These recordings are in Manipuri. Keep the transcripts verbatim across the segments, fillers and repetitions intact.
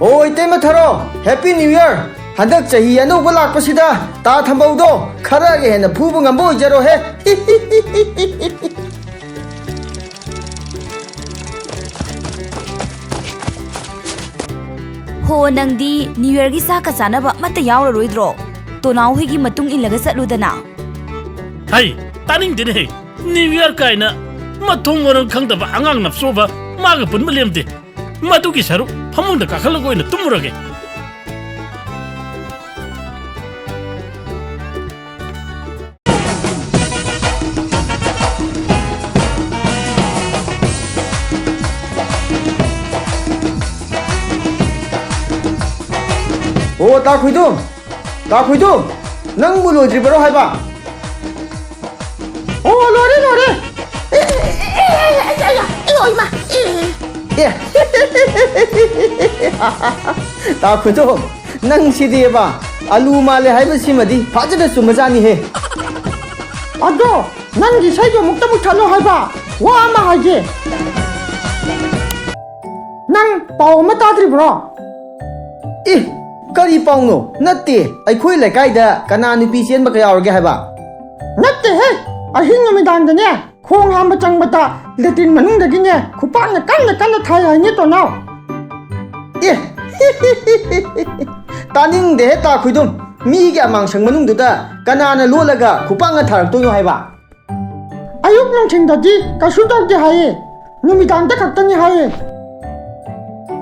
ꯑꯣ, ꯏꯇꯩꯃ ꯊꯔꯣ, Happy New Year! ꯍꯟꯗꯛ ꯆꯍꯤ ꯑꯅꯧꯕ ꯂꯥꯛꯄꯁꯤꯗ ꯇꯥ ꯊꯝꯕꯧꯗꯣ ꯈꯔꯒ ꯍꯦꯟꯅ ꯐꯨꯕ ꯉꯝꯕ ꯑꯣꯏꯖꯔꯣꯍꯦ꯫ ꯍꯣ, ꯅꯪꯗꯤ New Yearꯒꯤ ꯆꯥꯛꯀ ꯆꯥꯅꯕ ꯑꯃꯠꯇ ꯌꯥꯎꯔꯔꯣꯏꯗ꯭ꯔꯣ? ꯇꯣꯅꯥꯎ ꯍꯣꯏꯒꯤ ꯃꯇꯨꯡ ꯏꯜꯂꯒ ꯆꯠꯂꯨꯗꯅ꯫ ꯍꯩ, ꯇꯥꯅꯤꯡꯗꯦꯅꯦꯍꯦ꯫ New Year ꯀꯥꯏꯅ ꯃꯊꯣꯡ ꯃꯔꯝ ꯈꯪꯗꯕ ꯑꯉꯥꯡ ꯅꯞꯆꯣꯕ ꯃꯥꯒ ꯄꯨꯟꯕ ꯂꯦꯝꯗꯦ꯫ ꯃꯗꯨꯒꯤ ꯁꯔꯨꯛ ꯐꯃꯨꯡꯗ ꯀꯥꯈꯠꯂꯒ ꯑꯣꯏꯅ ꯇꯨꯝꯃꯨꯔꯒꯦ꯫ ꯑꯣ, ꯇꯥ ꯈꯣꯏꯗꯨꯝ! ꯇꯥ ꯈꯣꯏꯗꯨꯝ! ꯅꯪꯕꯨ ꯂꯣꯏꯗ꯭ꯔꯤꯕꯔꯣ ꯍꯥꯏꯕ? ꯑꯣ, ꯂꯣꯏꯔꯦ, ꯂꯣꯏꯔꯦ꯫ ꯑꯦ, ꯑꯦ, ꯑꯦ, ꯑꯦ, ꯑꯦ, ꯑꯦ, ꯑꯣ, ꯏꯃꯥ, ꯑꯦ, ꯑꯦ꯫ ꯑꯦ꯫ ꯇꯥ ꯈꯣꯏꯗꯨꯝ, ꯅꯪꯁꯤꯗꯤꯕ, ꯑꯂꯨ ꯃꯥꯜꯂꯦ ꯍꯥꯏꯕꯁꯤꯃꯗꯤ ꯐꯖꯅ ꯆꯨꯝꯕꯖꯥꯠꯅꯤꯍꯦ꯫ ꯑꯗꯣ, ꯅꯪꯒꯤ ꯏꯁꯩꯗꯣ ꯑꯃꯨꯛꯇ ꯃꯨꯠꯊꯠꯂꯣ ꯍꯥꯏꯕ, ꯋꯥ ꯑꯃ ꯍꯥꯏꯒꯦ꯫ ꯅꯪ ꯄꯥꯎ ꯑꯃ ꯇꯥꯗ꯭ꯔꯤꯕ꯭ꯔꯣ? ꯑꯦ, ꯀꯔꯤ ꯄꯥꯎꯅꯣ? ꯅꯠꯇꯦ, ꯑꯩꯈꯣꯏ ꯂꯩꯀꯥꯏꯗ ꯀꯅꯥ ꯅꯨꯄꯤ ꯆꯦꯟꯕꯒ ꯌꯥꯎꯔꯒꯦ ꯍꯥꯏꯕ? ꯅꯠꯇꯦꯍꯦ, ꯑꯍꯤꯡ ꯅꯨꯃꯤꯗꯥꯡꯗꯅꯦ, ꯈꯣꯡ ꯍꯥꯝꯕ ꯆꯪꯕꯗ ꯂꯦꯇ꯭ꯔꯤꯟ ꯃꯅꯨꯡꯗꯒꯤꯅꯦ ꯈꯨꯄꯥꯛꯅ ꯀꯟꯅ ꯀꯟꯅ ꯊꯥꯏ ꯍꯥꯏꯅꯦ, ꯇꯣꯅꯥꯎ꯫ ꯑꯦ, ꯇꯥꯅꯤꯡꯗꯦꯍꯦ ꯇꯥ ꯈꯣꯏꯗꯨꯝ, ꯃꯤꯒꯤ ꯑꯃꯥꯡꯁꯪ ꯃꯅꯨꯡꯗꯨꯗ ꯀꯅꯥꯅ ꯂꯣꯠꯂꯒ ꯈꯨꯄꯥꯛꯅ ꯊꯥꯔꯛꯇꯣꯏꯅꯣ ꯍꯥꯏꯕ? ꯑꯌꯨꯛ ꯅꯨꯡꯊꯤꯟꯗꯗꯤ ꯀꯩꯁꯨ ꯇꯧꯗꯦ ꯍꯥꯏꯌꯦ, ꯅꯨꯃꯤꯗꯥꯡꯗ ꯈꯛꯇꯅꯤ ꯍꯥꯏꯌꯦ꯫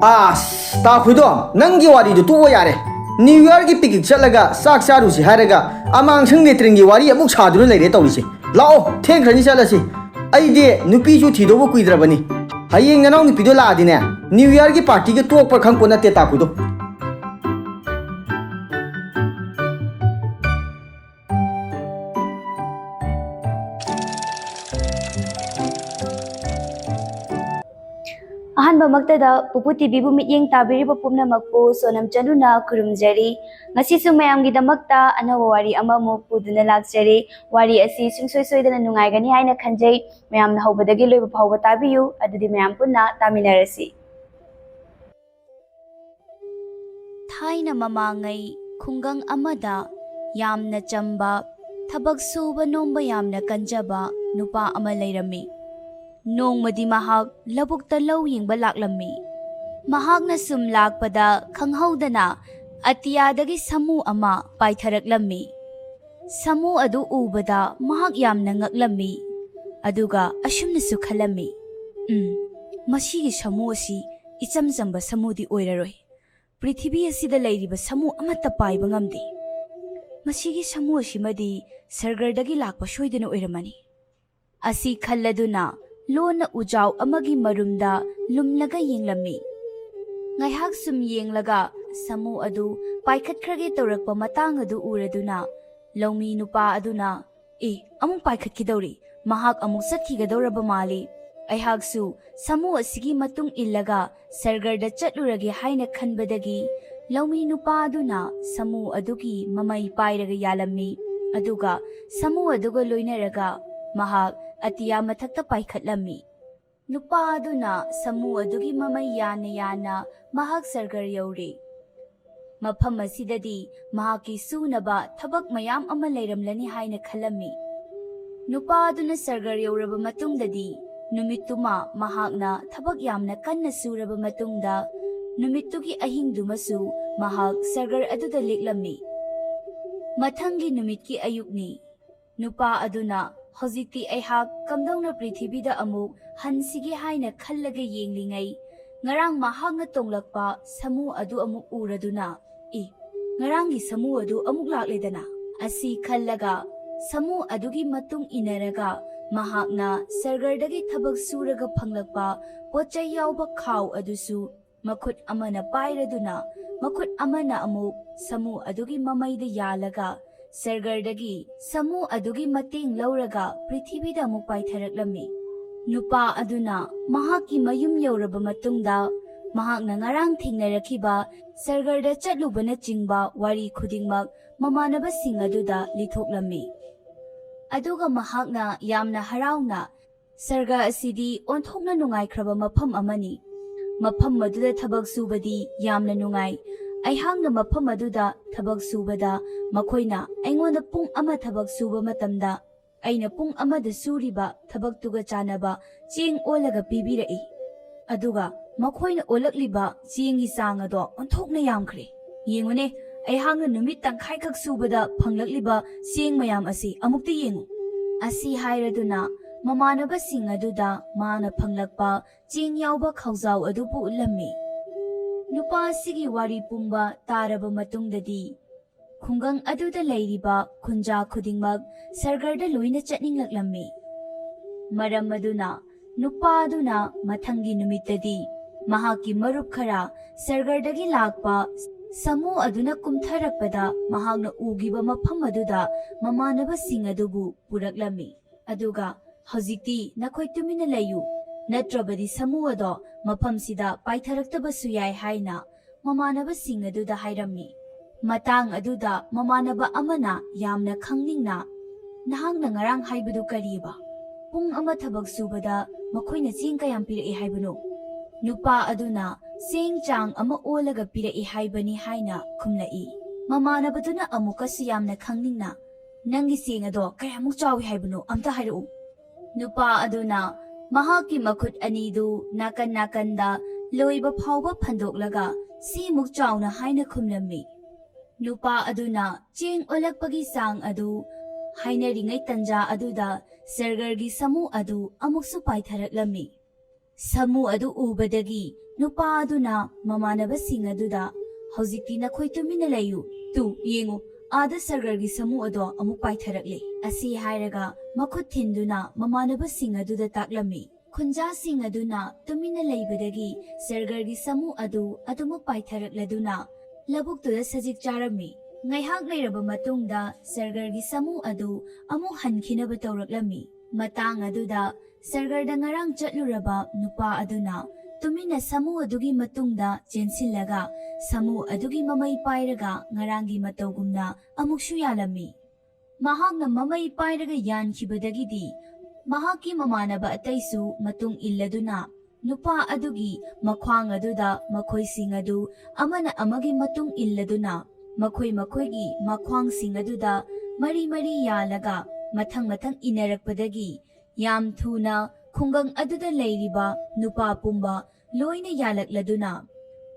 ꯑꯁ, ꯇꯥ ꯈꯣꯏꯗꯣ, ꯅꯪꯒꯤ ꯋꯥꯔꯤꯗꯨ ꯇꯣꯛꯑꯣ ꯌꯥꯔꯦ꯫ New Yearꯒꯤ picnic ꯆꯠꯂꯒ ꯆꯥꯛ ꯆꯥꯔꯨꯁꯤ ꯍꯥꯏꯔꯒ ꯑꯃꯥꯡꯁꯪ ꯂꯦꯇ꯭ꯔꯤꯟꯒꯤ ꯋꯥꯔꯤ ꯑꯃꯨꯛ ꯁꯥꯗꯨꯅ ꯂꯩꯔꯦ ꯇꯧꯔꯤꯁꯦ꯫ ꯂꯥꯛꯑꯣ, ꯊꯦꯡꯈ꯭ꯔꯅꯤ, ꯆꯠꯂꯁꯤ꯫ ꯑꯩꯗꯤ ꯅꯨꯄꯤꯁꯨ ꯊꯤꯗꯧꯕ ꯀꯨꯏꯗ꯭ꯔꯕꯅꯤ꯫ ꯍꯌꯦꯡ ꯅꯅꯥꯎ ꯅꯨꯄꯤꯗꯣ ꯂꯥꯛꯑꯗꯤꯅꯦ, New Yearꯒꯤ partyꯒ ꯇꯣꯛꯄ꯭ꯔꯥ ꯈꯪꯄꯣꯠ ꯅꯠꯇꯦ, ꯇꯥ ꯈꯣꯏꯗꯣ꯫ ꯑꯍꯥꯟꯕꯃꯛꯇꯗ ꯄꯨꯄꯨ ꯇꯤꯚꯤꯕꯨ ꯃꯤꯠꯌꯦꯡ ꯇꯥꯕꯤꯔꯤꯕ ꯄꯨꯝꯅꯃꯛꯄꯨ ꯁꯣꯅꯝ ꯆꯅꯨꯅ ꯈꯨꯔꯨꯝꯖꯔꯤ꯫ ꯉꯁꯤꯁꯨ ꯃꯌꯥꯝꯒꯤꯗꯃꯛꯇ ꯑꯅꯧꯕ ꯋꯥꯔꯤ ꯑꯃꯃꯨꯛ ꯄꯨꯗꯨꯅ ꯂꯥꯛꯆꯔꯤ꯫ ꯋꯥꯔꯤ ꯑꯁꯤ ꯁꯨꯡꯁꯣꯏ ꯁꯣꯏꯗꯅ ꯅꯨꯡꯉꯥꯏꯒꯅꯤ ꯍꯥꯏꯅ ꯈꯟꯖꯩ꯫ ꯃꯌꯥꯝꯅ ꯍꯧꯕꯗꯒꯤ ꯂꯣꯏꯕ ꯐꯥꯎꯕ ꯇꯥꯕꯤꯌꯨ, ꯑꯗꯨꯗꯤ ꯃꯌꯥꯝ ꯄꯨꯟꯅ ꯇꯥꯃꯤꯟꯅꯔꯁꯤ꯫ ꯊꯥꯏꯅ ꯃꯃꯥꯡꯉꯩ ꯈꯨꯡꯒꯪ ꯑꯃꯗ ꯌꯥꯝꯅ ꯆꯝꯕ, ꯊꯕꯛ ꯁꯨꯕ ꯅꯣꯝꯕ ꯌꯥꯝꯅ ꯀꯟꯖꯕ ꯅꯨꯄꯥ ꯑꯃ ꯂꯩꯔꯝꯃꯤ꯫ ꯅꯣꯡꯃꯗꯤ ꯃꯍꯥꯛ ꯂꯧꯕꯨꯛꯇ ꯂꯧ ꯌꯦꯡꯕ ꯂꯥꯛꯂꯝꯃꯤ꯫ ꯃꯍꯥꯛꯅ ꯁꯨꯝ ꯂꯥꯛꯄꯗ ꯈꯪꯍꯧꯗꯅ ꯑꯇꯤꯌꯥꯗꯒꯤ ꯁꯥꯃꯨ ꯑꯃ ꯄꯥꯏꯊꯔꯛꯂꯝꯃꯤ꯫ ꯁꯥꯃꯨ ꯑꯗꯨ ꯎꯕꯗ ꯃꯍꯥꯛ ꯌꯥꯝꯅ ꯉꯛꯂꯝꯃꯤ, ꯑꯗꯨꯒ ꯑꯁꯨꯝꯅꯁꯨ ꯈꯜꯂꯝꯃꯤ, "ꯎꯝ, ꯃꯁꯤꯒꯤ ꯁꯥꯃꯨ ꯑꯁꯤ ꯏꯆꯝ ꯆꯝꯕ ꯁꯥꯃꯨꯗꯤ ꯑꯣꯏꯔꯔꯣꯏ꯫ ꯄ꯭ꯔꯤꯊꯤꯕꯤ ꯑꯁꯤꯗ ꯂꯩꯔꯤꯕ ꯁꯥꯃꯨ ꯑꯃꯠꯇ ꯄꯥꯏꯕ ꯉꯝꯗꯦ꯫ ꯃꯁꯤꯒꯤ ꯁꯥꯃꯨ ꯑꯁꯤꯃꯗꯤ ꯁꯔꯒꯔꯗꯒꯤ ꯂꯥꯛꯄ ꯁꯣꯏꯗꯅ ꯑꯣꯏꯔꯝꯃꯅꯤ"꯫ ꯑꯁꯤ ꯈꯜꯂꯗꯨꯅ ꯂꯣꯟꯅ ꯎꯖꯥꯎ ꯑꯃꯒꯤ ꯃꯔꯨꯝꯗ ꯂꯨꯝꯂꯒ ꯌꯦꯡꯂꯝꯃꯤ꯫ ꯉꯥꯏꯍꯥꯛ ꯁꯨꯝ ꯌꯦꯡꯂꯒ ꯁꯥꯃꯨ ꯑꯗꯨ ꯄꯥꯏꯈꯠꯈ꯭ꯔꯒꯦ ꯇꯧꯔꯛꯄ ꯃꯇꯥꯡ ꯑꯗꯨ ꯎꯔꯗꯨꯅ ꯂꯧꯃꯤ ꯅꯨꯄꯥ ꯑꯗꯨꯅ, "ꯑꯦ, ꯑꯃꯨꯛ ꯄꯥꯏꯈꯠꯈꯤꯗꯧꯔꯤ, ꯃꯍꯥꯛ ꯑꯃꯨꯛ ꯆꯠꯈꯤꯒꯗꯧꯔꯕ ꯃꯥꯜꯂꯤ꯫ ꯑꯩꯍꯥꯛꯁꯨ ꯁꯥꯃꯨ ꯑꯁꯤꯒꯤ ꯃꯇꯨꯡ ꯏꯜꯂꯒ ꯁꯔꯒꯔꯗ ꯆꯠꯂꯨꯔꯒꯦ" ꯍꯥꯏꯅ ꯈꯟꯕꯗꯒꯤ ꯂꯧꯃꯤ ꯅꯨꯄꯥ ꯑꯗꯨꯅ ꯁꯥꯃꯨ ꯑꯗꯨꯒꯤ ꯃꯃꯩ ꯄꯥꯏꯔꯒ ꯌꯥꯜꯂꯝꯃꯤ, ꯑꯗꯨꯒ ꯁꯥꯃꯨ ꯑꯗꯨꯒ ꯂꯣꯏꯅꯔꯒ ꯃꯍꯥꯛ ꯑꯇꯤꯌꯥ ꯃꯊꯛꯇ ꯄꯥꯏꯈꯠꯂꯝꯃꯤ꯫ ꯅꯨꯄꯥ ꯑꯗꯨꯅ ꯁꯥꯃꯨ ꯑꯗꯨꯒꯤ ꯃꯃꯩ ꯌꯥꯅ ꯌꯥꯅ ꯃꯍꯥꯛ ꯁꯔꯒꯔ ꯌꯧꯔꯦ꯫ ꯃꯐꯝ ꯑꯁꯤꯗꯗꯤ ꯃꯍꯥꯛꯀꯤ ꯁꯨꯅꯕ ꯊꯕꯛ ꯃꯌꯥꯝ ꯑꯃ ꯂꯩꯔꯝꯂꯅꯤ ꯍꯥꯏꯅ ꯈꯜꯂꯝꯃꯤ꯫ ꯅꯨꯄꯥ ꯑꯗꯨꯅ ꯁꯔꯒꯔ ꯌꯧꯔꯕ ꯃꯇꯨꯡꯗꯗꯤ ꯅꯨꯃꯤꯠꯇꯨꯃ ꯃꯍꯥꯛꯅ ꯊꯕꯛ ꯌꯥꯝꯅ ꯀꯟꯅ ꯁꯨꯔꯕ ꯃꯇꯨꯡꯗ ꯅꯨꯃꯤꯠꯇꯨꯒꯤ ꯑꯍꯤꯡꯗꯨꯃꯁꯨ ꯃꯍꯥꯛ ꯁꯔꯒꯔ ꯑꯗꯨꯗ ꯂꯦꯛꯂꯝꯃꯤ꯫ ꯃꯊꯪꯒꯤ ꯅꯨꯃꯤꯠꯀꯤ ꯑꯌꯨꯛꯅꯤ꯫ ꯅꯨꯄꯥ ꯑꯗꯨꯅ, "ꯍꯧꯖꯤꯛꯇꯤ ꯑꯩꯍꯥꯛ ꯀꯝꯗꯧꯅ ꯄ꯭ꯔꯤꯊꯤꯕꯤꯗ ꯑꯃꯨꯛ ꯍꯟꯁꯤꯒꯦ?" ꯍꯥꯏꯅ ꯈꯜꯂꯒ ꯌꯦꯡꯂꯤꯉꯩ, ꯉꯔꯥꯡ ꯃꯍꯥꯛꯅ ꯇꯣꯡꯂꯛꯄ ꯁꯥꯃꯨ ꯑꯗꯨ ꯑꯃꯨꯛ ꯎꯔꯗꯨꯅ, "ꯏ, ꯉꯔꯥꯡꯒꯤ ꯁꯥꯃꯨ ꯑꯗꯨ ꯑꯃꯨꯛ ꯂꯥꯛꯂꯦꯗꯅ?" ꯑꯁꯤ ꯈꯜꯂꯒ ꯁꯥꯃꯨ ꯑꯗꯨꯒꯤ ꯃꯇꯨꯡ ꯏꯟꯅꯔꯒ ꯃꯍꯥꯛꯅ ꯁꯔꯒꯔꯗꯒꯤ ꯊꯕꯛ ꯁꯨꯔꯒ ꯐꯪꯂꯛꯄ ꯄꯣꯠ ꯆꯩ ꯌꯥꯎꯕ ꯈꯥꯎ ꯑꯗꯨꯁꯨ ꯃꯈꯨꯠ ꯑꯃꯅ ꯄꯥꯏꯔꯗꯨꯅ, ꯃꯈꯨꯠ ꯑꯃꯅ ꯑꯃꯨꯛ ꯁꯥꯃꯨ ꯑꯗꯨꯒꯤ ꯃꯃꯩꯗ ꯌꯥꯜꯂꯒ, ꯁꯔꯒꯔꯗꯒꯤ ꯁꯥꯃꯨ ꯑꯗꯨꯒꯤ ꯃꯇꯦꯡ ꯂꯧꯔꯒ ꯄ꯭ꯔꯤꯊꯤꯕꯤꯗ ꯑꯃꯨꯛ ꯄꯥꯏꯊꯔꯛꯂꯝꯃꯤ꯫ ꯅꯨꯄꯥ ꯑꯗꯨꯅ ꯃꯍꯥꯛꯀꯤ ꯃꯌꯨꯝ ꯌꯧꯔꯕ ꯃꯇꯨꯡꯗ, ꯃꯍꯥꯛꯅ ꯉꯔꯥꯡ ꯊꯦꯡꯅꯔꯛꯈꯤꯕ ꯁꯔꯒꯔꯗ ꯆꯠꯂꯨꯕꯅꯆꯤꯡꯕ ꯋꯥꯔꯤ ꯈꯨꯗꯤꯡꯃꯛ ꯃꯃꯥꯟꯅꯕꯁꯤꯡ ꯑꯗꯨꯗ ꯂꯤꯊꯣꯛꯂꯝꯃꯤ꯫ ꯑꯗꯨꯒ ꯃꯍꯥꯛꯅ ꯌꯥꯝꯅ ꯍꯔꯥꯎꯅ, "ꯁꯔꯒ ꯑꯁꯤꯗꯤ ꯑꯣꯟꯊꯣꯛꯅ ꯅꯨꯡꯉꯥꯏꯈ꯭ꯔꯕ ꯃꯐꯝ ꯑꯃꯅꯤ꯫ ꯃꯐꯝ ꯑꯗꯨꯗ ꯊꯕꯛ ꯁꯨꯕꯗꯤ ꯌꯥꯝꯅ ꯅꯨꯡꯉꯥꯏ, ꯑꯩꯍꯥꯛꯅ ꯃꯐꯝ ꯑꯗꯨꯗ ꯊꯕꯛ ꯁꯨꯕꯗ ꯃꯈꯣꯏꯅ ꯑꯩꯉꯣꯟꯗ ꯄꯨꯡ ꯑꯃ ꯊꯕꯛ ꯁꯨꯕ ꯃꯇꯝꯗ ꯑꯩꯅ ꯄꯨꯡ ꯑꯃꯗ ꯁꯨꯔꯤꯕ ꯊꯕꯛꯇꯨꯒ ꯆꯥꯟꯅꯕ ꯆꯦꯡ ꯑꯣꯜꯂꯒ ꯄꯤꯕꯤꯔꯛꯏ꯫ ꯑꯗꯨꯒ ꯃꯈꯣꯏꯅ ꯑꯣꯜꯂꯛꯂꯤꯕ ꯆꯦꯡꯒꯤ ꯆꯥꯡ ꯑꯗꯣ ꯑꯣꯟꯊꯣꯛꯅ ꯌꯥꯝꯈ꯭ꯔꯦ꯫ ꯌꯦꯡꯉꯨꯅꯦ, ꯑꯩꯍꯥꯛꯅ ꯅꯨꯃꯤꯠ ꯇꯪꯈꯥꯏꯈꯛ ꯁꯨꯕꯗ ꯐꯪꯂꯛꯂꯤꯕ ꯆꯦꯡ ꯃꯌꯥꯝ ꯑꯁꯤ ꯑꯃꯨꯛꯇ ꯌꯦꯡꯉꯨ꯫ ꯑꯁꯤ ꯍꯥꯏꯔꯗꯨꯅ ꯃꯃꯥꯟꯅꯕꯁꯤꯡ ꯑꯗꯨꯗ ꯃꯥꯅ ꯐꯪꯂꯛꯄ ꯆꯦꯡ ꯌꯥꯎꯕ ꯈꯥꯎꯖꯥꯎ ꯑꯗꯨꯕꯨ ꯎꯠꯂꯝꯃꯤ꯫ ꯅꯨꯄꯥ ꯑꯁꯤꯒꯤ ꯋꯥꯔꯤ ꯄꯨꯝꯕ ꯇꯥꯔꯕ ꯃꯇꯨꯡꯗꯗꯤ ꯈꯨꯡꯒꯪ ꯑꯗꯨꯗ ꯂꯩꯔꯤꯕ ꯈꯨꯟꯖꯥ ꯈꯨꯗꯤꯡꯃꯛ ꯁꯔꯒꯔꯗ ꯂꯣꯏꯅ ꯆꯠꯅꯤꯡꯂꯛꯂꯝꯃꯤ꯫ ꯃꯔꯝ ꯑꯗꯨꯅ ꯅꯨꯄꯥ ꯑꯗꯨꯅ ꯃꯊꯪꯒꯤ ꯅꯨꯃꯤꯠꯇꯗꯤ ꯃꯍꯥꯛꯀꯤ ꯃꯔꯨꯞ ꯈꯔ ꯁꯔꯒꯔꯗꯒꯤ ꯂꯥꯛꯄ ꯁꯥꯃꯨ ꯑꯗꯨꯅ ꯀꯨꯝꯊꯔꯛꯄꯗ ꯃꯍꯥꯛꯅ ꯎꯈꯤꯕ ꯃꯐꯝ ꯑꯗꯨꯗ ꯃꯃꯥꯟꯅꯕꯁꯤꯡ ꯑꯗꯨꯕꯨ ꯄꯨꯔꯛꯂꯝꯃꯤ꯫ ꯑꯗꯨꯒ "ꯍꯧꯖꯤꯛꯇꯤ ꯅꯈꯣꯏ ꯇꯨꯃꯤꯟꯅ ꯂꯩꯌꯨ, ꯅꯠꯇ꯭ꯔꯕꯗꯤ ꯁꯥꯃꯨ ꯑꯗꯣ ꯃꯐꯝꯁꯤꯗ ꯄꯥꯏꯊꯔꯛꯇꯕꯁꯨ ꯌꯥꯏ" ꯍꯥꯏꯅ ꯃꯃꯥꯟꯅꯕꯁꯤꯡ ꯑꯗꯨꯗ ꯍꯥꯏꯔꯝꯃꯤ꯫ ꯃꯇꯥꯡ ꯑꯗꯨꯗ ꯃꯃꯥꯟꯅꯕ ꯑꯃꯅ ꯌꯥꯝꯅ ꯈꯪꯅꯤꯡꯅ, "ꯅꯍꯥꯛꯅ ꯉꯔꯥꯡ ꯍꯥꯏꯕꯗꯨ ꯀꯔꯤꯕ? ꯄꯨꯡ ꯑꯃ ꯊꯕꯛ ꯁꯨꯕꯗ ꯃꯈꯣꯏꯅ ꯆꯦꯡ ꯀꯌꯥꯝ ꯄꯤꯔꯛꯏ ꯍꯥꯏꯕꯅꯣ?" ꯅꯨꯄꯥ ꯑꯗꯨꯅ, "ꯆꯦꯡ ꯆꯥꯡ ꯑꯃ ꯑꯣꯜꯂꯒ ꯄꯤꯔꯛꯏ ꯍꯥꯏꯕꯅꯤ" ꯍꯥꯏꯅ ꯈꯨꯝꯂꯛꯏ꯫ ꯃꯃꯥꯟꯅꯕꯗꯨꯅ ꯑꯃꯨꯛꯀꯁꯨ ꯌꯥꯝꯅ ꯈꯪꯅꯤꯡꯅ, "ꯅꯪꯒꯤ ꯆꯦꯡ ꯑꯗꯣ ꯀꯌꯥꯃꯨꯛ ꯆꯥꯎꯏ ꯍꯥꯏꯕꯅꯣ? ꯑꯝꯇ ꯍꯥꯏꯔꯛꯎ"꯫ ꯅꯨꯄꯥ ꯑꯗꯨꯅ ꯃꯍꯥꯛꯀꯤ ꯃꯈꯨꯠ ꯑꯅꯤꯗꯨ ꯅꯥꯀꯟ ꯅꯥꯀꯟꯗ ꯂꯣꯏꯕ ꯐꯥꯎꯕ ꯐꯟꯗꯣꯛꯂꯒ, "ꯁꯤꯃꯨꯛ ꯆꯥꯎꯅ" ꯍꯥꯏꯅ ꯈꯨꯝꯂꯝꯃꯤ꯫ ꯅꯨꯄꯥ ꯑꯗꯨꯅ ꯆꯦꯡ ꯑꯣꯜꯂꯛꯄꯒꯤ ꯆꯥꯡ ꯑꯗꯨ ꯍꯥꯏꯅꯔꯤꯉꯩ ꯇꯟꯖꯥ ꯑꯗꯨꯗ ꯁꯔꯒꯔꯒꯤ ꯁꯥꯃꯨ ꯑꯗꯨ ꯑꯃꯨꯛꯁꯨ ꯄꯥꯏꯊꯔꯛꯂꯝꯃꯤ꯫ ꯁꯥꯃꯨ ꯑꯗꯨ ꯎꯕꯗꯒꯤ ꯅꯨꯄꯥ ꯑꯗꯨꯅ ꯃꯃꯥꯟꯅꯕꯁꯤꯡ ꯑꯗꯨꯗ, "ꯍꯧꯖꯤꯛꯇꯤ ꯅꯈꯣꯏ ꯇꯨꯃꯤꯟꯅ ꯂꯩꯌꯨ꯫ ꯇꯨ, ꯌꯦꯡꯉꯨ, ꯑꯥꯗ ꯁꯔꯒꯔꯒꯤ ꯁꯥꯃꯨ ꯑꯗꯣ ꯑꯃꯨꯛ ꯄꯥꯏꯊꯔꯛꯂꯦ" ꯑꯁꯤ ꯍꯥꯏꯔꯒ ꯃꯈꯨꯠ ꯊꯤꯟꯗꯨꯅ ꯃꯃꯥꯟꯅꯕꯁꯤꯡ ꯑꯗꯨꯗ ꯇꯥꯛꯂꯝꯃꯤ꯫ ꯈꯨꯟꯖꯥꯁꯤꯡ ꯑꯗꯨꯅ ꯇꯨꯃꯤꯟꯅ ꯂꯩꯕꯗꯒꯤ ꯁꯔꯒꯔꯒꯤ ꯁꯥꯃꯨ ꯑꯗꯨ ꯑꯗꯨꯃꯛ ꯄꯥꯏꯊꯔꯛꯂꯗꯨꯅ ꯂꯧꯕꯨꯛꯇꯨꯗ ꯁꯖꯤꯛ ꯆꯥꯔꯝꯃꯤ꯫ ꯉꯥꯏꯍꯥꯛ ꯂꯩꯔꯕ ꯃꯇꯨꯡꯗ ꯁꯔꯒꯔꯒꯤ ꯁꯥꯃꯨ ꯑꯗꯨ ꯑꯃꯨꯛ ꯍꯟꯈꯤꯅꯕ ꯇꯧꯔꯛꯂꯝꯃꯤ꯫ ꯃꯇꯥꯡ ꯑꯗꯨꯗ ꯁꯔꯒꯔꯗ ꯉꯔꯥꯡ ꯆꯠꯂꯨꯔꯕ ꯅꯨꯄꯥ ꯑꯗꯨꯅ ꯇꯨꯃꯤꯟꯅ ꯁꯥꯃꯨ ꯑꯗꯨꯒꯤ ꯃꯇꯨꯡꯗ ꯆꯦꯟꯁꯤꯜꯂꯒ ꯁꯥꯃꯨ ꯑꯗꯨꯒꯤ ꯃꯃꯩ ꯄꯥꯏꯔꯒ ꯉꯔꯥꯡꯒꯤ ꯃꯇꯧꯒꯨꯝꯅ ꯑꯃꯨꯛꯁꯨ ꯌꯥꯜꯂꯝꯃꯤ꯫ ꯃꯍꯥꯛꯅ ꯃꯃꯩ ꯄꯥꯏꯔꯒ ꯌꯥꯟꯈꯤꯕꯗꯒꯤꯗꯤ ꯃꯍꯥꯛꯀꯤ ꯃꯃꯥꯟꯅꯕ ꯑꯇꯩꯁꯨ ꯃꯇꯨꯡ ꯏꯜꯂꯗꯨꯅ ꯅꯨꯄꯥ ꯑꯗꯨꯒꯤ ꯃꯈ꯭ꯋꯥꯡ ꯑꯗꯨꯗ ꯃꯈꯣꯏꯁꯤꯡ ꯑꯗꯨ ꯑꯃꯅ ꯑꯃꯒꯤ ꯃꯇꯨꯡ ꯏꯜꯂꯗꯨꯅ ꯃꯈꯣꯏ ꯃꯈꯣꯏꯒꯤ ꯃꯈ꯭ꯋꯥꯡꯁꯤꯡ ꯑꯗꯨꯗ ꯃꯔꯤ ꯃꯔꯤ ꯌꯥꯜꯂꯒ ꯃꯊꯪ ꯃꯊꯪ ꯏꯟꯅꯔꯛꯄꯗꯒꯤ ꯌꯥꯝ ꯊꯨꯅ ꯈꯨꯡꯒꯪ ꯑꯗꯨꯗ ꯂꯩꯔꯤꯕ ꯅꯨꯄꯥ ꯄꯨꯝꯕ ꯂꯣꯏꯅ ꯌꯥꯜꯂꯛꯂꯗꯨꯅ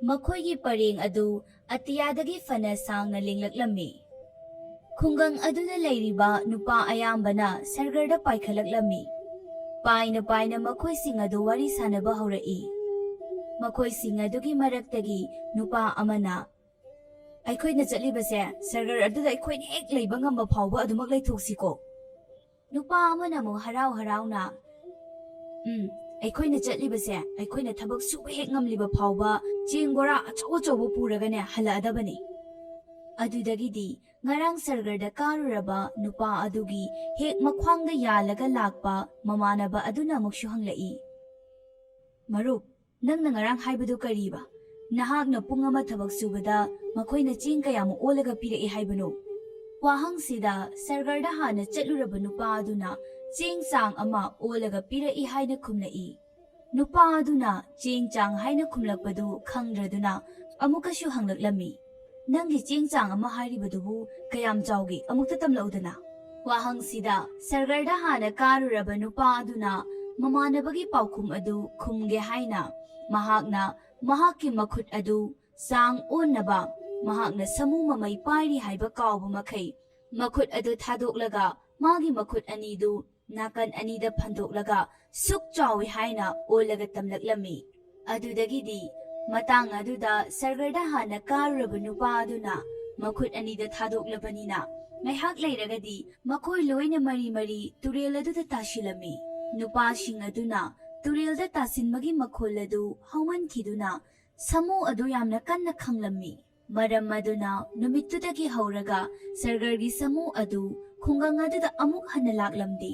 ꯃꯈꯣꯏꯒꯤ ꯄꯔꯦꯡ ꯑꯗꯨ ꯑꯇꯤꯌꯥꯗꯒꯤ ꯐꯅ ꯁꯥꯡꯅ ꯂꯦꯡꯂꯛꯂꯝꯃꯤ꯫ ꯈꯨꯡꯒꯪ ꯑꯗꯨꯗ ꯂꯩꯔꯤꯕ ꯅꯨꯄꯥ ꯑꯌꯥꯝꯕꯅ ꯁꯔꯒꯔꯗ ꯄꯥꯏꯈꯠꯂꯛꯂꯝꯃꯤ꯫ ꯄꯥꯏꯅ ꯄꯥꯏꯅ ꯃꯈꯣꯏꯁꯤꯡ ꯑꯗꯨ ꯋꯥꯔꯤ ꯁꯥꯟꯅꯕ ꯍꯧꯔꯛꯏ꯫ ꯃꯈꯣꯏꯁꯤꯡ ꯑꯗꯨꯒꯤ ꯃꯔꯛꯇꯒꯤ ꯅꯨꯄꯥ ꯑꯃꯅ, "ꯑꯩꯈꯣꯏꯅ ꯆꯠꯂꯤꯕꯁꯦ ꯁꯔꯒꯔ ꯑꯗꯨꯗ ꯑꯩꯈꯣꯏꯅ ꯍꯦꯛ ꯂꯩꯕ ꯉꯝꯕ ꯐꯥꯎꯕ ꯑꯗꯨꯃꯛ ꯂꯩꯊꯣꯛꯁꯤꯀꯣ꯫ ꯅꯨꯄꯥ ꯑꯃꯅ ꯑꯃꯨꯛ ꯍꯔꯥꯎ ꯍꯔꯥꯎꯅ, "ꯎꯝ, ꯑꯩꯈꯣꯏꯅ ꯆꯠꯂꯤꯕꯁꯦ ꯑꯩꯈꯣꯏꯅ ꯊꯕꯛ ꯁꯨꯕ ꯍꯦꯛ ꯉꯝꯂꯤꯕ ꯐꯥꯎꯕ ꯆꯦꯡ ꯕꯣꯔꯥ ꯑꯆꯧ ꯑꯆꯧꯕ ꯄꯨꯔꯒꯅꯦ ꯍꯜꯂꯛꯑꯗꯕꯅꯤ"꯫ ꯑꯗꯨꯗꯒꯤꯗꯤ ꯉꯔꯥꯡ ꯁꯔꯒꯔꯗ ꯀꯥꯔꯨꯔꯕ ꯅꯨꯄꯥ ꯑꯗꯨꯒꯤ ꯍꯦꯛ ꯃꯈ꯭ꯋꯥꯡꯗ ꯌꯥꯜꯂꯒ ꯂꯥꯛꯄ ꯃꯃꯥꯟꯅꯕ ꯑꯗꯨꯅ ꯑꯃꯨꯛꯁꯨ ꯍꯪꯂꯛꯏ, "ꯃꯔꯨꯞ, ꯅꯪꯅ ꯉꯔꯥꯡ ꯍꯥꯏꯕꯗꯨ ꯀꯔꯤꯕ? ꯅꯍꯥꯛꯅ ꯄꯨꯡ ꯑꯃ ꯊꯕꯛ ꯁꯨꯕꯗ ꯃꯈꯣꯏꯅ ꯆꯦꯡ ꯀꯌꯥꯃꯨꯛ ꯑꯣꯜꯂꯒ ꯄꯤꯔꯛꯏ ꯍꯥꯏꯕꯅꯣ?" ꯋꯥꯍꯪꯁꯤꯗ ꯁꯔꯒꯔꯗ ꯍꯥꯟꯅ ꯆꯠꯂꯨꯔꯕ ꯅꯨꯄꯥ ꯑꯗꯨꯅ ꯆꯦꯡ ꯆꯥꯡ ꯑꯃ ꯑꯣꯜꯂꯒ ꯄꯤꯔꯛꯏ ꯍꯥꯏꯅ ꯈꯨꯝꯂꯛꯏ꯫ ꯅꯨꯄꯥ ꯑꯗꯨꯅ ꯆꯦꯡ ꯆꯥꯡ ꯍꯥꯏꯅ ꯈꯨꯝꯂꯛꯄꯗꯨ ꯈꯪꯗ꯭ꯔꯗꯨꯅ ꯑꯃꯨꯛꯀꯁꯨ ꯍꯪꯂꯛꯂꯝꯃꯤ, "ꯅꯪꯒꯤ ꯆꯦꯡ ꯆꯥꯡ ꯑꯃ ꯍꯥꯏꯔꯤꯕꯗꯨꯕꯨ ꯀꯌꯥꯝ ꯆꯥꯎꯒꯦ? ꯑꯃꯨꯛꯇ ꯇꯝꯂꯛꯎꯗꯅ"꯫ ꯋꯥꯍꯪꯁꯤꯗ ꯁꯔꯒꯔꯗ ꯍꯥꯟꯅ ꯀꯥꯔꯨꯔꯕ ꯅꯨꯄꯥ ꯑꯗꯨꯅ ꯃꯃꯥꯟꯅꯕꯒꯤ ꯄꯥꯎꯈꯨꯝ ꯑꯗꯨ ꯈꯨꯝꯒꯦ ꯍꯥꯏꯅ ꯃꯍꯥꯛꯅ ꯃꯍꯥꯛꯀꯤ ꯃꯈꯨꯠ ꯑꯗꯨ ꯆꯥꯡ ꯑꯣꯟꯅꯕ ꯃꯍꯥꯛꯅ ꯁꯃꯨ ꯃꯃꯩ ꯄꯥꯏꯔꯤ ꯍꯥꯏꯕ ꯀꯥꯎꯕ ꯃꯈꯩ ꯃꯈꯨꯠ ꯑꯗꯨ ꯊꯥꯗꯣꯛꯂꯒ ꯃꯥꯒꯤ ꯃꯈꯨꯠ ꯑꯅꯤꯗꯨ ꯅꯥꯀꯟ ꯑꯅꯤꯗ ꯐꯟꯗꯣꯛꯂꯒ ꯁꯨꯛ ꯆꯥꯎꯏ ꯍꯥꯏꯅ ꯑꯣꯜꯂꯒ ꯇꯝꯂꯛꯂꯝꯃꯤ꯫ ꯑꯗꯨꯗꯒꯤꯗꯤ ꯃꯇꯥꯡ ꯑꯗꯨꯗ ꯁꯔꯒꯔꯗ ꯍꯥꯟꯅ ꯀꯥꯔꯨꯔꯕ ꯅꯨꯄꯥ ꯑꯗꯨꯅ ꯃꯈꯨꯠ ꯑꯅꯤꯗ ꯊꯥꯗꯣꯛꯂꯕꯅꯤꯅ ꯉꯥꯏꯍꯥꯛ ꯂꯩꯔꯒꯗꯤ ꯃꯈꯣꯏ ꯂꯣꯏꯅ ꯃꯔꯤ ꯃꯔꯤ ꯇꯨꯔꯦꯜ ꯑꯗꯨꯗ ꯇꯥꯁꯤꯜꯂꯝꯃꯤ꯫ ꯅꯨꯄꯥꯁꯤꯡ ꯑꯗꯨꯅ ꯇꯨꯔꯦꯜꯗ ꯇꯥꯁꯤꯟꯕꯒꯤ ꯃꯈꯣꯜ ꯑꯗꯨ ꯍꯧꯃꯟꯈꯤꯗꯨꯅ ꯁꯥꯃꯨ ꯑꯗꯨ ꯌꯥꯝꯅ ꯀꯟꯅ ꯈꯪꯂꯝꯃꯤ꯫ ꯃꯔꯝ ꯑꯗꯨꯅ ꯅꯨꯃꯤꯠꯇꯨꯗꯒꯤ ꯍꯧꯔꯒ ꯁꯔꯒꯔꯒꯤ ꯁꯥꯃꯨ ꯑꯗꯨ ꯈꯨꯡꯒꯪ ꯑꯗꯨꯗ ꯑꯃꯨꯛ ꯍꯟꯅ ꯂꯥꯛꯂꯝꯗꯦ꯫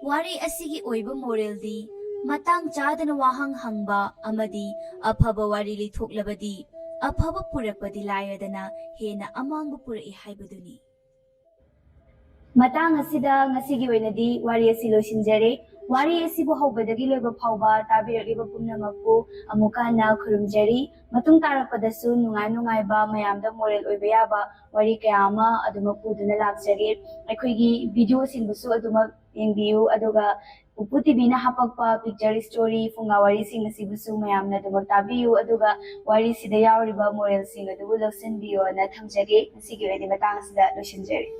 ꯋꯥꯔꯤ ꯑꯁꯤꯒꯤ ꯑꯣꯏꯕ ꯃꯣꯔꯦꯜꯗꯤ, ꯃꯇꯥꯡ ꯆꯥꯗꯅ ꯋꯥꯍꯪ ꯍꯪꯕ ꯑꯃꯗꯤ ꯑꯐꯕ ꯋꯥꯔꯤ ꯂꯤꯊꯣꯛꯂꯕꯗꯤ ꯑꯐꯕ ꯄꯨꯔꯛꯄꯗꯤ ꯂꯥꯏꯔꯗꯅ ꯍꯦꯟꯅ ꯑꯃꯥꯡꯕ ꯄꯨꯔꯛꯏ ꯍꯥꯏꯕꯗꯨꯅꯤ꯫ ꯃꯇꯥꯡ ꯑꯁꯤꯗ ꯉꯁꯤꯒꯤ ꯑꯣꯏꯅꯗꯤ ꯋꯥꯔꯤ ꯑꯁꯤ ꯂꯣꯏꯁꯤꯟꯖꯔꯦ꯫ ꯋꯥꯔꯤ ꯑꯁꯤꯕꯨ ꯍꯧꯕꯗꯒꯤ ꯂꯣꯏꯕ ꯐꯥꯎꯕ ꯇꯥꯕꯤꯔꯛꯂꯤꯕ ꯄꯨꯝꯅꯃꯛꯄꯨ ꯑꯃꯨꯛꯀ ꯍꯟꯅ ꯈꯨꯔꯨꯝꯖꯔꯤ꯫ ꯃꯇꯨꯡ ꯇꯥꯔꯛꯄꯗꯁꯨ ꯅꯨꯡꯉꯥꯏ ꯅꯨꯡꯉꯥꯏꯕ, ꯃꯌꯥꯝꯗ moral ꯑꯣꯏꯕ ꯌꯥꯕ ꯋꯥꯔꯤ ꯀꯌꯥ ꯑꯃ ꯑꯗꯨꯃꯛ ꯄꯨꯗꯨꯅ ꯂꯥꯛꯆꯒꯦ꯫ ꯑꯩꯈꯣꯏꯒꯤ videoꯁꯤꯡꯕꯨꯁꯨ ꯑꯗꯨꯃꯛ ꯌꯦꯡꯕꯤꯌꯨ, ꯑꯗꯨꯒ ꯎꯄꯨ ꯇꯤꯚꯤꯅ ꯍꯥꯄꯛꯄ picture story, ꯐꯨꯡꯒꯥ ꯋꯥꯔꯤꯁꯤꯡ ꯑꯁꯤꯕꯨꯁꯨ ꯃꯌꯥꯝꯅ ꯑꯗꯨꯃꯛ ꯇꯥꯕꯤꯌꯨ, ꯑꯗꯨꯒ ꯋꯥꯔꯤꯁꯤꯗ ꯌꯥꯎꯔꯤꯕ moralꯁꯤꯡ ꯑꯗꯨꯕꯨ ꯂꯧꯁꯤꯟꯕꯤꯌꯣꯅ ꯊꯝꯖꯒꯦ꯫ ꯉꯁꯤꯒꯤ ꯑꯣꯏꯅꯗꯤ ꯃꯇꯥꯡ ꯑꯁꯤꯗ ꯂꯣꯏꯁꯤꯟꯖꯔꯦ꯫